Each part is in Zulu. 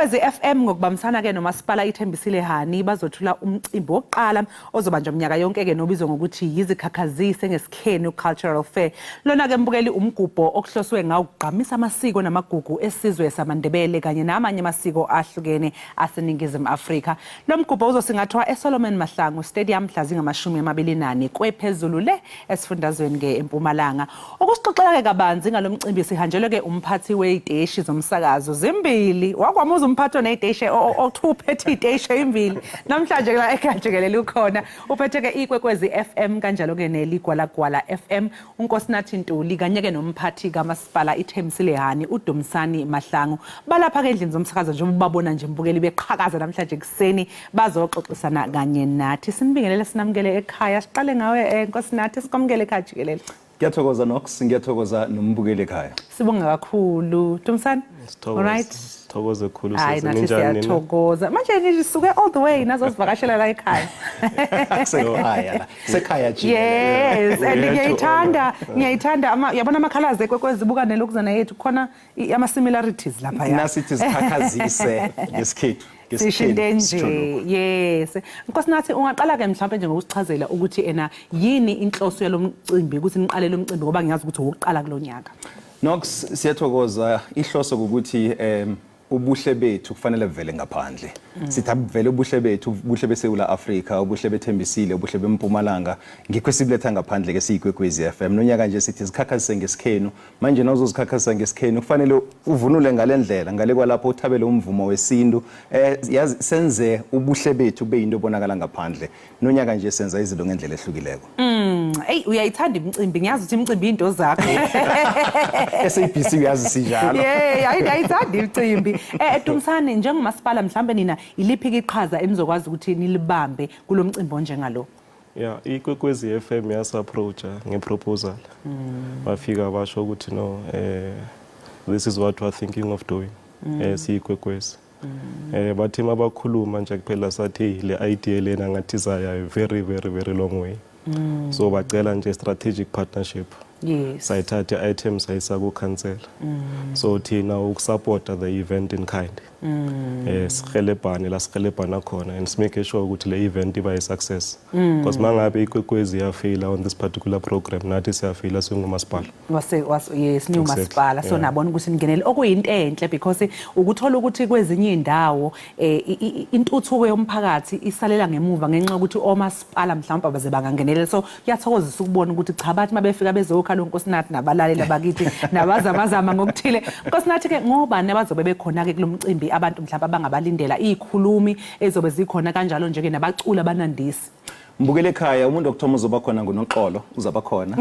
Ikwekwezi FM ngokubambisana ke nomasipala iThembisile Hani bazothula umcimbi wokuqala ozobanjwa minyaka yonke ke nobizwa ngokuthi yizikhakhazise ngesikhenu Cultural Fair. Lona ke mbukeli umgubho okuhloswe ngawo ukugqamisa amasiko namagugu esizwe samaNdebele kanye namanye amasiko ahlukene aseNingizimu Afrika. Lo mgubho uzosingathwa eSolomon Mahlangu Stadium mhla zingama-24 kwephezulu le esifundazweni ke eMpumalanga. Ukusixoxela ke kabanzi ngalomcimbi sihanjelwe ke umphathi weziteshi zomsakazo zimbili. Wakwamuza umphathi oneziteshi othu uphethe iziteshi ezimbili. Namhlanje la ekhaya jikelele ukhona. Uphethe ke iKwekwezi FM kanjalo ke neLigwalagwala FM uNkosinathi Ntuli kanye ke nomphathi kamasipala iThembisile Hani uDumsani Mahlangu. Balapha ke endlini zomsakazo njengoba ubabona nje mbukeli beqhakaza namhlanje kuseni bazoxoxisana kanye nathi. Sinibingelele sinamukele ekhaya. Siqale ngawe Nkosinathi, sikwamukele ekhaya jikelele. Ngiyathokoza Nox, ngiyathokoza nombukeli ekhaya. Sibonga kakhulu. Dumsani? Sithokoze. Alright. Sithokoze khulu. Hayi, sisi. Nathi Ninjani nina? siyathokoza. Manje nisuke all the way nazosivakashela la ekhaya. Sekhaya la. Sekhaya jikelele. Yes, and We had to ngiyayithanda ama yabona amakhalazi eKwekwezi buka nelokuzana yethu khona ama similarities lapha ya. Nasithi zikhakhazise ngesikhethu. Sisho into Ngesikhethu, sisho enje. lokhu. Yes. Nkosinathi, ungaqala ke mhlawumbe nje ngokusichazela ukuthi ena yini inhloso yalomcimbi, ukuthi niqale lo mcimbi, ngoba ngiyazi ukuthi owokuqala kulonyaka. Nox, siyathokoza. Ihloso ukuthi ubuhle bethu kufanele buvele ngaphandle. Sithi abuvele ubuhle bethu, ubuhle beSouth Africa, ubuhle bethembisile, ubuhle beMpumalanga, ngikho esibuletha ngaphandle ke siyiKwekwezi FM. Nonyaka nje sithi zikhakhazise ngesikhenu. Manje nawuzozikhakhazisa ngesikhenu kufanele uvunule ngalendlela, ngale kwalapho uthabele umvumo wesintu. Yazi senze ubuhle bethu kube into ebonakala ngaphandle. Nonyaka nje senza izinto ngendlela ehlukileko. Ey, uyayithanda imicimbi, ngiyazi ukuthi imicimbi into zakho. SABC uyazi sinjalo. Yeah, ayithanda imicimbi. Dumsani, njengomasipala mhlambe nina iliphi iqhaza enizokwazi ukuthi nilibambe kulomcimbi onjengalo? Yeah, iKwekwezi FM yasi-approacha ngeproposal. Bafika basho ukuthi no, this is what we are thinking of doing. SiyiKwekwezi. Bathi mabakhuluma nje kuphela sathi, "Hey, le idea lena ngathi izaya very very very long way." So bacela nje strategic partnership. Sayithatha i-item sayisa ku-council. So thina ukusupporta the event in kind. Sihelebhane la sihelebhana khona and simake sure ukuthi le event iba yi-success. Because mangabe iKwekwezi iyafeyila on this particular program, nathi siyafeyila singumasipala. Wase was yes, new masipala, so nabona ukuthi ningenele okuyinto enhle because ukuthola ukuthi kwezinye indawo intuthuko yomphakathi isalela ngemuva ngenxa yokuthi omasipala mhlawumbe abaze bangangenelela. So kuyathokozisa ukubona ukuthi cha, bathi mabefika bezokhala uNkosinathi nabalaleli abakithi nabazamazama ngokuthile. Nkosinathi ke, ngobani abazobe bekhona ke kulomcimbi, abantu mhlawumbe abangabalindela, izikhulumi ezobe zikhona kanjalo nje ke nabaculi abanandisi? Mbukele ekhaya, umuntu okuthoma uzoba khona nguNoxolo, uzaba khona.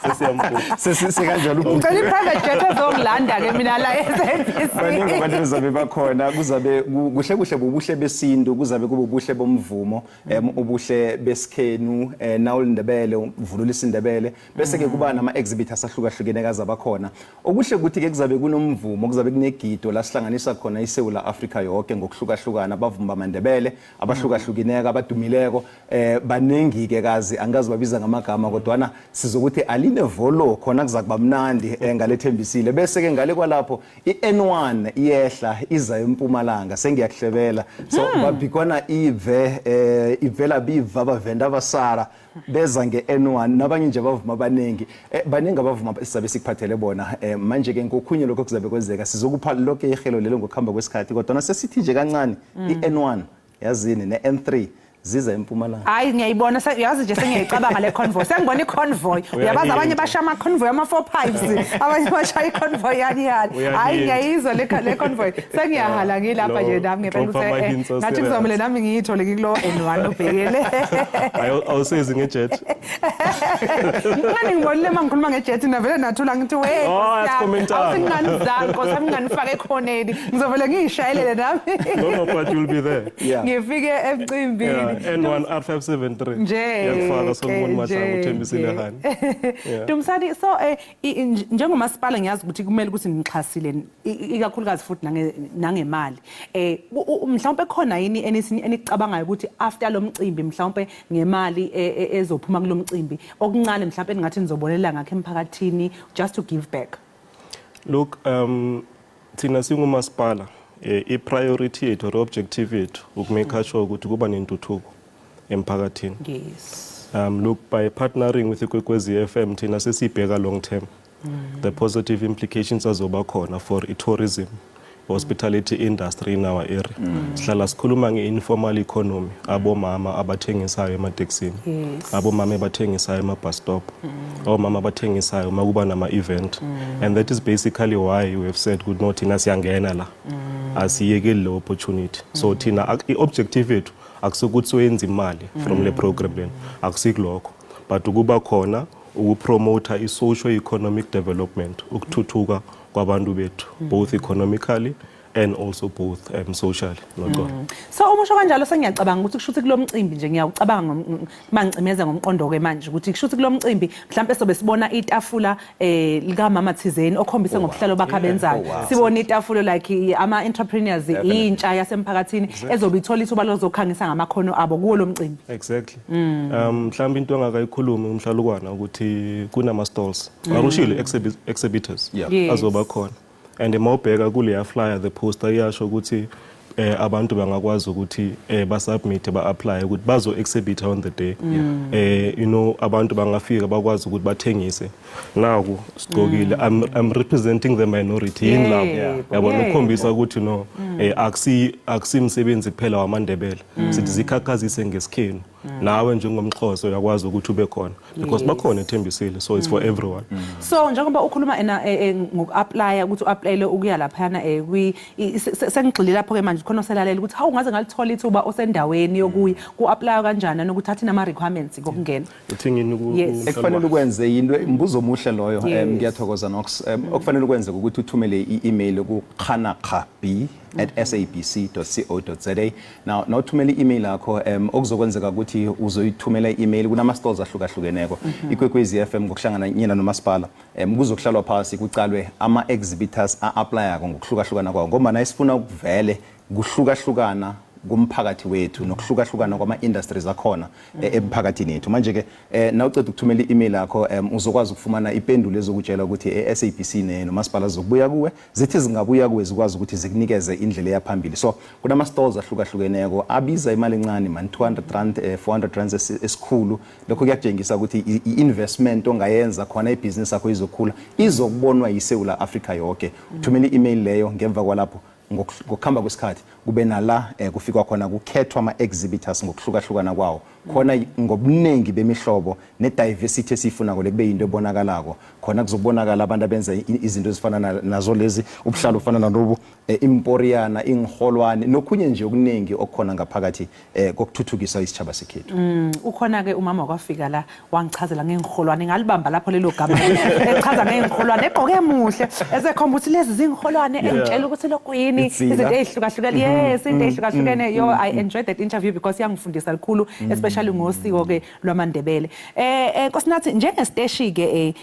Sesiyambuka. Sesikanjalo. Ngicela i-private jet ezongilanda ke mina la e-SABC. Baningi abantu bezabe bakhona, kuzabe kuhle kuhle bubuhle besintu, kuzabe kube ubuhle bomvumo, ubuhle besikhenu, nawulindebele uvunula isiNdebele, bese ke kuba nama exhibit asahlukahlukene kazaba khona. Okuhle ukuthi ke kuzabe kunomvumo, kuzabe kunegido la sihlanganisa khona iSouth Africa yonke ngokuhlukahlukana, abavumi bamaNdebele abahlukahlukeneko abadumileko, baningi ke kazi angazi babiza ngamagama, kodwana sizokuthi aline volo khona kuza kuba mnandi ngalethembisile. Bese ke ngale kwalapho iN1 iyehla iza eMpumalanga, sengiyakuhlebela, so babhikwana ive ivela biva abavenda abasala beza nge-N1 nabanye nje abavuma abaningi, baningi abavuma sizabe sikuphathele bona. Manje ke ngokhunye lokho kuzabe kwenzeka, sizokupha lonke ihelo lelo ngokuhamba kwesikhathi, kodwa sesithi nje kancane i-N1 yazini ne-N3 ziza eMpumalanga. Hayi, ngiyayibona, yazi nje sengiyayicabanga le convoy, sengibona i-convoy. Uyabazi abanye basha ama-convoy ama-four pipes, abanye bashaya i-convoy yani yani. Hayi, ngiyayizwa le convoy, sengiyahala ngilapha nje nami ngempela Drop ukuthi ama-hints ngathi a-serious. kuzomele nami ngiyithole ngikulo N1 ubhekele. Awusezi ngejet. Ngani ngibonile uma ngikhuluma ngejet navele nathula, ngithi we Oh, asicommentanga. awusinganizangi nkosi yami, nginganifake ekhoneni, ngizovele ngiyishayelele nami. No, but you'll be there. Ngifike emcimbini. Yeah, N1 R573. Nje Iyakufaka Solomon ke, Mahlangu nje, uThembisile nje. Hani. Yeah. Dumsani, so njengomasipala ngiyazi ukuthi kumele ukuthi nixhasile ikakhulukazi futhi nangemali. Mhlawumbe khona yini enicabangayo ukuthi after lo mcimbi mhlawumbe ngemali ezophuma kulo mcimbi okuncane mhlawumbe ningathi nizobonelela ngakho emphakathini just to give back? Look, Thina singumasipala, i-priority yethu or objective yethu ukumake sure ukuthi kuba nentuthuko emphakathini. Look, by partnering with Ikwekwezi FM, thina sesibheka long term. The positive implications azoba khona for i-tourism, hospitality industry in our area. Sihlala sikhuluma nge-informal economy, abomama abathengisayo ematekisini, abomama abathengisayo ema-bus stop, omama abathengisayo uma kuba nama-event. And that is basically why we have said ukuthi no, thina siyangena la. Asiyekeli le opportunity. So thina i-objective yethu akusukuthi soyenza imali from le program lena. Akusikulokho. But ukuba khona ukupromota i-socio economic development, ukuthuthuka kwabantu bethu, both economically and also both socially, noxolo. So uma usho kanjalo, sengiyacabanga ukuthi kusho ukuthi kulo mcimbi nje, ngiyawucabanga mangicimeza ngomqondo ke manje, ukuthi kusho ukuthi kulo mcimbi mhlawumbe sobe sibona itafula likamama thizeni okhombisa ngobuhlalo bakhe abenzayo. Sibona itafula like ama entrepreneurs, intsha yasemphakathini ezobe ithola ithuba lozokhangisa ngamakhono abo kuwo lo mcimbi. Exactly. Mhlawumbe into engakayikhulumi umhlalukwana ukuthi kunama stalls, arushile exhibitors azoba khona, and mawubheka kuleya flyer, the poster iyasho ukuthi abantu bangakwazi ukuthi basubmit, ba-apply ukuthi bazo exhibit on the day. Abantu bangafika bakwazi ukuthi bathengise. Naku sigqokile, I'm representing the minority yini lapho, yabona, ukukhombisa ukuthi no, akusimsebenzi kuphela wamaNdebele. Sithi zikhakhazise ngesikhenu. Nawe njengomXhosa uyakwazi ukuthi ube khona because bakhona eThembisile, so it's for everyone. So njengoba ukhuluma ena ngoku-applya, ukuthi u-applyele ukuya laphayana, kwi sengigxile lapho-ke manje, khona oselalela ukuthi hawu, ngaze ngalithola ithuba osendaweni yokuya ku-applya kanjani, nokuthi athini ama-requirements kokungena. Uthi ngini Ekufanele ukwenze yinto, umbuzo omuhle loyo. Ngiyathokoza, Nox. Okufanele ukwenze ukuthi uthumele i-email ku kganakgab@sabc.co.za. Now nawuthumela i-email yakho, okuzokwenzeka ukuthi uzoyithumela i-email kunama-stalls ahlukahlukeneko. Ikwekwezi FM ngokuhlangana nyena nomasipala, kuzokuhlalwa phasi kucalwe ama-exhibitors a-applyako ngokuhlukahlukana kwawo, ngombana esifuna ukuvele kuhlukahlukana kumphakathi wethu nokuhlukahlukana kwama-industries akhona emphakathini yethu. Manje-ke nawuceda ukuthumela i-email yakho, uzokwazi ukufumana ipendulo ezokutshela ukuthi e-SABC nomasipala zizokubuya kuwe, zithi zingabuya kuwe zikwazi ukuthi zikunikeze indlela eyaphambili. So kunama-stalls ahlukahlukeneko abiza imali encane man, 200 rand, 400 rand esikhulu. Lokho kuyakutshengisa ukuthi i-investment ongayenza khona, ibhizinisi yakho izokhula, izokubonwa yiSewula Afrika yonke. Uthumela i-email leyo, ngemva kwalapho ngokuhamba kwesikhathi kube nala kufikwa khona kukhethwa ama-exhibitors ngokuhlukahlukana kwawo khona, ngobuningi bemihlobo ne-diversity esiyifunako le, kube yinto ebonakalako khona. Kuzobonakala abantu abenza izinto ezifana nazo lezi, ubuhlalo ofana nalobu, imporiyana, ingholwane nokhunye nje okuningi okukhona ngaphakathi kokuthuthukisa isitjhaba sekhethu. Ukhona-ke umama wakwafika la wangichazela ngey'nrholwane, ngalibamba lapho lelo gama, echaza ngey'nrholwane, egqoke muhle, esekhomba ukuthi lezi zingholwane, engitshela ukuthi lokhu yini. Insila. Izinto ey'hlukahlukene, yes, into ey'hlukahlukene. Yo, I enjoyed that interview because yangifundisa lukhulu, especially ngosiko-ke lwamaNdebele. Nkosinathi, njengesiteshi-ke,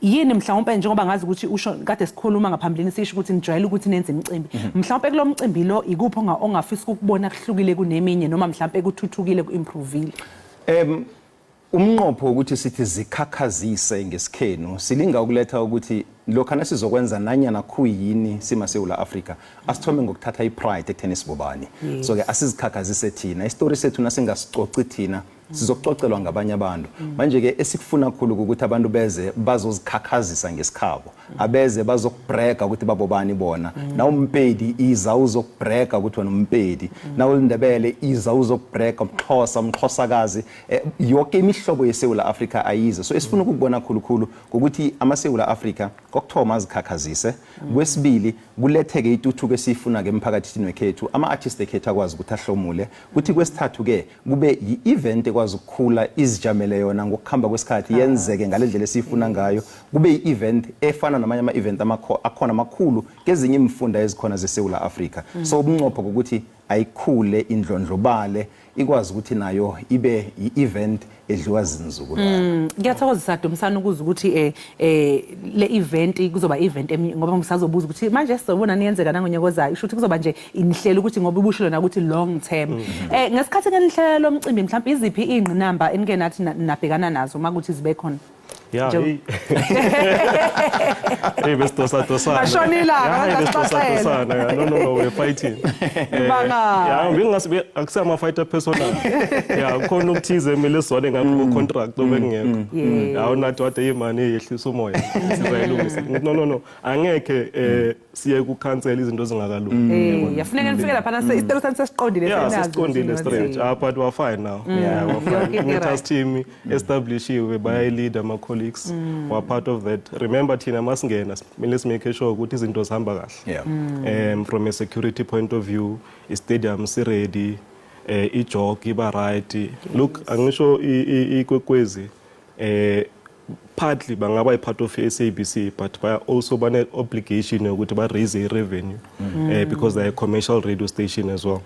yini mhlawumpe, njengoba ngazi ukuthi usho kade sikhuluma ngaphambilini, sisho ukuthi nijwayele ukuthi nenze imicimbi, mhlawumpe kulo mcimbi lo ikuphi ongafisa ukubona kuhlukile kuneminye, noma mhlawumpe kuthuthukile, ku-improvile? Umnqopho ukuthi sithi zikhakhazise ngesikhenu, silinga ukuletha ukuthi lokho nasizokwenza nanyana khuyini simaSewula Afrika, asithome ngokuthatha i-pride ekutheni sibobani. So ke asizikhakhazise thina, isitori sethu nasingasicoci thina, sizokucocelwa ngabanye abantu. Manje ke esikufuna khulu ukuthi abantu beze bazozikhakhazisa ngesikhabo, abeze bazokubrega ukuthi babobani bona. Na umpedi, iza uzokubrega ukuthi wena umpedi. Na uliNdebele, iza uzokubrega. Umxhosa, umxhosakazi, yonke imihlobo yeSewula Afrika ayize. So esifuna ukukubona khulukhulu ukuthi amaSewula Afrika kokuthoma azikhakhazise, kwesibili kuletheke ituthuko esiyifuna ke emphakathini wekhethu, ama-artist ekhethu akwazi ukuthi ahlomule, kuthi kwesithathu-ke kube yi-event ekwazi ukukhula, izijamele yona ngokuhamba kwesikhathi, yenzeke ngale ndlela esiyifuna ngayo, kube yi-event efana namanye ama-event akhona amakhulu kezinye imfunda ezikhona zeSewula Afrika. So ubunqopho ukuthi ayikhule, indlondlobale, ikwazi ukuthi nayo ibe i-event edliwa zinzukulwane. Ngiyathokozisa, Dumisani, ukuze ukuthi le event kuzoba event eminye, ngoba ngisazobuza ukuthi manje sizobona niyenzeka nangonyaka ozayo, isho ukuthi kuzoba nje inhlelo ukuthi ngoba ubushilo na ukuthi long term. Ngesikhathi ke nihlela lo mcimbi, mhlawumbe iziphi ingqinamba enike nathi nabhekana nazo uma kuthi zibe khona? Yeah, hey. Hey, besidosadosana. Ashona ilanga, Yeah, angasixoxela. besidosadosana. Yeah, no, we're fighting. Banga. Yeah, bengingasi akusama fighter personal. Yeah, khona ukuthize emele sizwane ngakho ku contract obengekho. Yeah, unathi wathi hey man, hey yehlisa umoya. Sizayilungisa. No. Angeke siye ku cancel izinto ezingakalungi. Yafuneka nifike lapha isitelo sami sesiqondile. Yeah, senazi sesiqondile ukuthi straight. Ah, but we're fine now. Yeah, we're fine. Yonke into Meters right. team establishiwe, bayayi-lead ama colleagues. We're part of that. Remember thina masingena kumele simake sure ukuthi izinto zihamba kahle. From a security point of view, i-stadium si-ready, i-jog iba right. Look, angisho iKwekwezi partly bangaba i-part of i-SABC, but baya also bane obligation yokuthi ba raise i-revenue because they are a commercial radio station as well.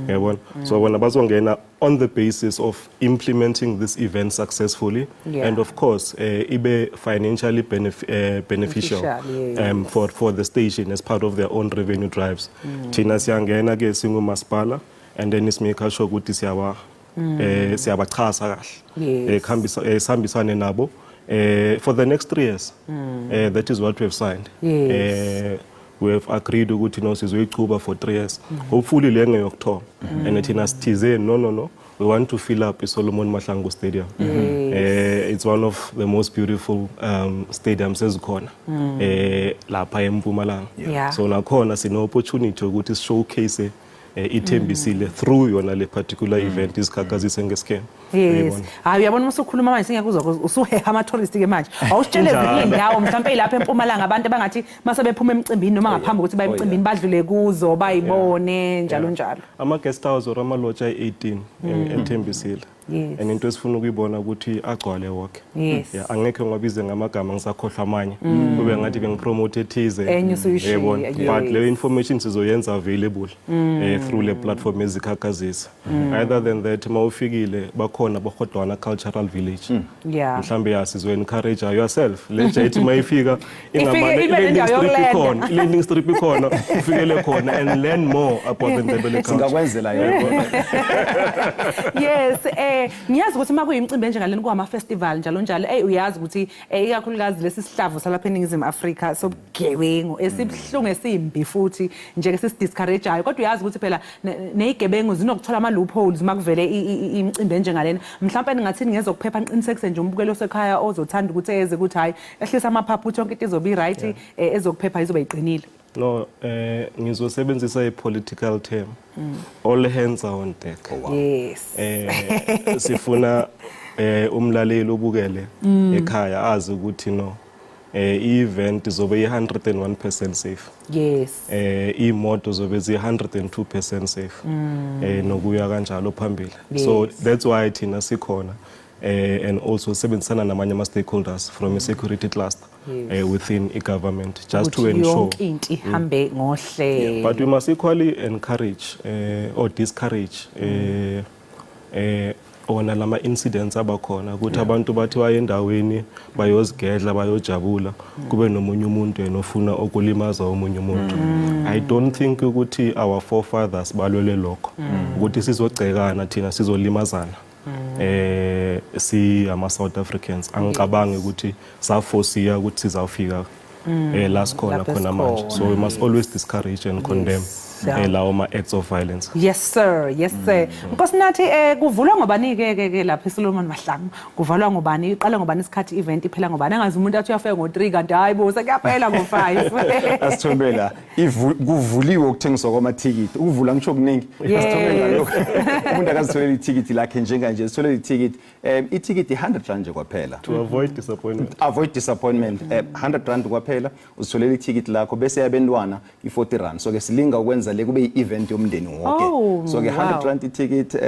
Yabona? So bona bazongena on the basis of implementing this event successfully and of course ibe financially beneficial, Beneficial, yes. for the station as part of their own revenue drives. Thina siyangena ke singumasipala and then isimake sure ukuthi siyaba siyabachasa kahle. Khambisa sihambisane nabo for the next 3 years. That is what we have signed. We have agreed ukuthi no, sizoyichuba for 3 years. Hopefully le ngeyokuthoma. And thina sithize no, we want to fill up iSolomon Mahlangu Stadium. It's one of the most beautiful stadiums ezikhona lapha eMpumalanga. So nakhona sine opportunity ukuthi showcase iThembisile through yona le particular event, Izikhakhazise Ngesikhenu. Yes. Hayi, uyabona uma usukhuluma manje singiyakuzwa, usuheha ama-tourist ke manje. Awusitshele ezinye iy'ndawo mhlawumpe lapha eMpumalanga abantu abangathi mase bephuma emcimbini noma ngaphambi kokuthi baye emcimbini badlule kuzo bayibone, njalo njalo. Ama guest house or ama lodge ayi-18 eThembisile. And into esifuna ukuyibona ukuthi agcwale wonke. Yeah, angekhe ngiwabize ngamagama, ngisakhohlwa amanye. Kube ngathi bengipromote ethize. Enye usuyishiya, Yabona? But leyo information sizoyenza available through le platform Ezikhakhazisa. Other than that, mawufikile bakhona boHodwana Cultural Village. Mhlambe ya sizo encourage yourself. Le nje ithi mayifika Ifike ibe i-landing nendawo strip yokulenda. ikhona, i-landing strip ikhona, ufikele khona and learn more about the Ndebele culture. Singakwenzela yona. Yes, ngiyazi ukuthi uma kuyimicimbi enjengaleni, kwama festival njalo njalo, uyazi ukuthi ikakhulukazi lesi sihlavo salapha eNingizimu Afrika sobugebengu esibuhlungu, esimbi futhi nje sesidiscourageayo, kodwa uyazi ukuthi phela nezigebengu zinokuthola ama loopholes makuvele imicimbi enjengalena. Mhlawumbe ningathini ngezokuphepha, niqinisekise nje umbukelo osekhaya ozothanda ukuthi eze ukuthi hayi, ehlisa amaphaphu ukuthi yonke into izobe right, ezokuphepha izobe iqinile? No, ngizosebenzisa i-political term. All hands are on deck. Sifuna umlaleli obukele ekhaya azi ukuthi no, i-event izobe i-101% safe. Imoto zobe zi-102% safe. Nokuya kanjalo phambili. So that's why thina sikhona and also sebenzisana namanye ama stakeholders from a security cluster within i-government just to Ukuthi ensure yonke into ihambe ngohlelo. But we must equally encourage or discourage ona lama incidents abakhona ukuthi abantu bathi baye endaweni bayozigedla, bayojabula, kube nomunye umuntu yena ofuna ukulimaza omunye umuntu. I don't think ukuthi our forefathers balwele lokho, ukuthi sizogcekana thina, sizolimazana si ama South Africans. Angicabangi ukuthi safosiya ukuthi sizawufika la sikhona Lapho khona manje. esikhona, So we must always discourage and condemn lawo ma acts of violence. Yes sir, yes sir. Nkosinathi, kuvulwa ngobani ke lapha eSolomon Mahlangu? Kuvalwa ngobani? Iqala ngobani isikhathi event, iphela ngobani? Angazi umuntu athi uyafika ngo3 kanti hayi bo, sekuyaphela ngo5. Asithombe la. Kuvuliwe ukuthengiswa kwamathikithi. Ukuvula ngisho kuningi. Asithombe ngalokho. Umuntu akazitholele ithikithi lakhe njenganje, sitholele ithikithi. Ithikithi R100 nje kwaphela. To avoid disappointment. Avoid disappointment. R100 kwaphela uzitholele ithikithi lakho, bese yabentwana i-R40. So ke silinga ukwenza le kube i-event yomndeni wonke. So ke R100 ithikithi,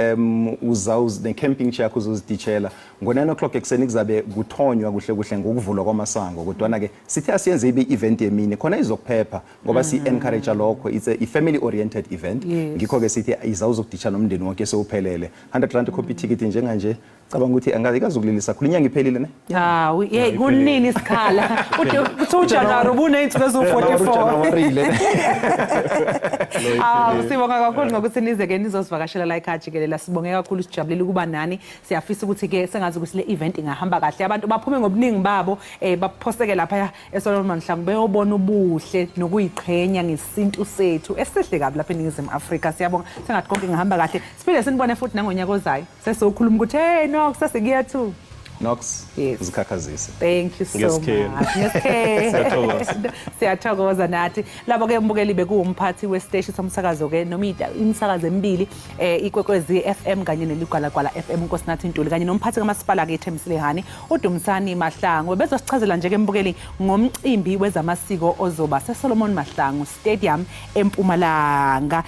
uza ne camping chair yakho, uzoziditshela. Ngo-9 o'clock ekuseni kuzabe kuthonywa kuhle kuhle ngokuvulwa kwamasango, kodwana ke sithe asiyenze ibe i-event yemini khona izokuphepha ngoba si-encourage lokho. It's a family oriented event. Ngikho ke sithi iza uzokuditsha nomndeni wonke sewuphelele. R100 copy ticket njenganje, cabanga ukuthi angazi ikazokulilisa khulu. Inyanga iphelile ne? Hawu, hey, kunini isikhala? Uthi uJanuary ubuneyinsuku eziwu-44. January le. Ah, sibonga kakhulu ngokuthi nize ke nizosivakashela la ekhaya jikelele. Sibonge kakhulu, sijabulele ukuba nani. Siyafisa ukuthi ke sengazi ukuthi le event ingahamba kahle. Abantu baphume ngobuningi babo, baphoseke lapha eSolomon Mahlangu beyobona ubuhle nokuyiqhenya ngesintu sethu esihle kabi lapha eNingizimu Afrika. Siyabonga. Sengathi konke ingahamba kahle. Siphinde sinibone futhi nangonyaka ozayo. Sesokhuluma ukuthi hey no sesikuya too. Nox. Zikhakhazise. Thank you so Ngesikhenu. much. Ngesikhenu. Siyathokoza. Siyathokoza nathi. Labo ke mbukeli bekuwumphathi wesiteshi somsakazo ke noma imisakazo emibili, Ikwekwezi FM kanye neLigwalagwala FM, uNkosinathi Ntuli, kanye nomphathi kamasipala ke eThembisile Hani, uDumsani Mahlangu. Bezosichazela nje ke mbukeli ngomcimbi wezamasiko ozoba seSolomon Mahlangu Stadium eMpumalanga.